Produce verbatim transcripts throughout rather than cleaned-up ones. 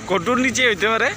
Kotor niche hoite pare?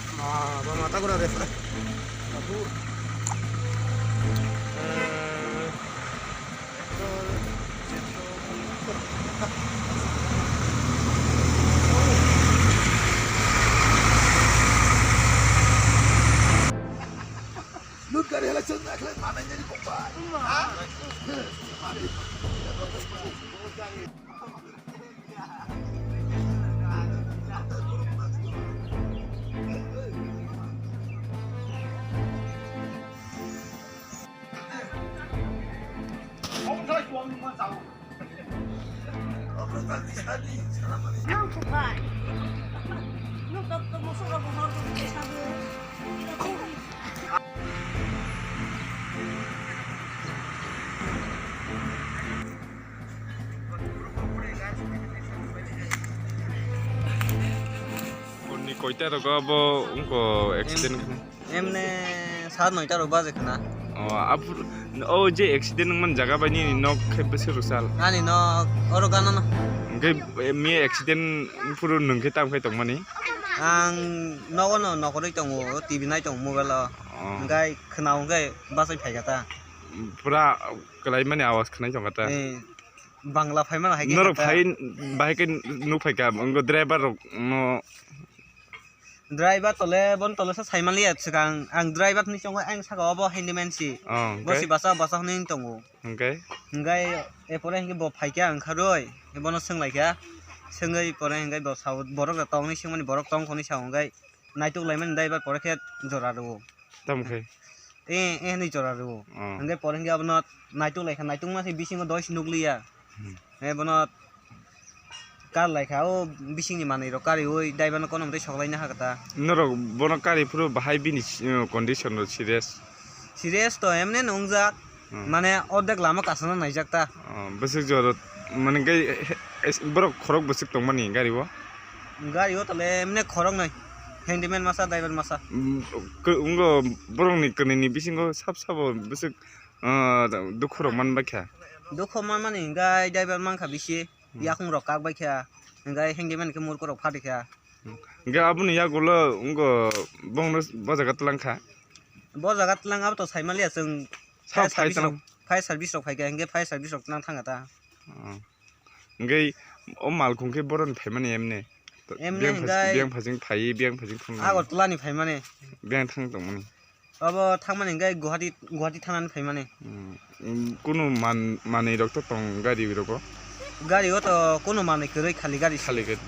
Ni koita rogo abo wngkha accident khna? Emne saat noita rok baje khna. O, aphuru, o je accident wngmani jaga bai nini nok khe bwswk rwchal? Ani nok oro gana no. Hwnkhe, eh, miya accident phuru nwng khe tamo khe tongmani? Ang nogo no nokorwi tongo, T V nai tongo mobile o. O. Hwnkhe khna hwnkhe bachai phaikha ta. Pura kwlaimani awas khwnai tongkha ta. Eh, Bangla phaimano hai khe norok kha ta. Phai, bahai khe nuk phaikha, wngkha driver rok no. Driver tole, bon tole sa saimanliya swkang. Ang driver hinwi tongo, ang saka obo handyman si. Oh, bo si hwnkhe? Basa, basa hinwi tongo. Hwnkhe? Hwnkhe, e pore hwnkhe bo phaikha wngkharwi, bono swnglaikha. Swngwi pore hwnkhe bo sao, borok da tongni swngmani, borok tongkhorni sao hwnkhe naituk laimani driver pore khe jora rwo. Tamo khe? E, e hinwi jora rwo. Oh. Hwnkhe pore hwnkhe abono naituk laikha, naituk ma se bisingo dois nukliya. Hmm. E bono kar laikha, o bisingni manwi rok kariwi driver no kono mwtai soklaina hakha ta. Norok bono kari phuru bahai bini, uh, condition rok serious? Serious to emne no wngjak. Hmm. Mane ordek lama kasana naijak ta. Oh, bwswk jora, mane gai, he, he, borok khorok bwswk tongmani gari o? Gari o tole emne khorok nai. Handyman masa, driver masa. Mm, kw-, wngkha borokni kwnwi ni bisingo sab sabo bwswk, ah, dukhu rok man baikha. Dukhu manmani hwnkhe driver mankha bisi, hmm, yakung rok kak baikha, hwnkhe handyman khe murko rok phatikha. Hwnkhe aboni yagulo wngkha bongno bo jaga twlangkha. Bo jaga twlang abo to saimaliya chwng. Sa fire service rok, fire service rok phaikha, hwnkhe fire service rok twlang thangkha ta. Oh. Hwnkhe o malkhung khe boroni phaimani emne? Emne biyang phas-, hwnkhe biyang phasing phaiwi, biyang phasing thangmani. Agartala ni phaimani. Biyang thang tongmani. Abo thangmani hwnkhe Guwahati, Guwahati thangnani phaimani. Hmm. Kunu man-, manwi rok to tong gari rogo? Gari o to kunu manwi kwrwi, khali gari. Khali gari.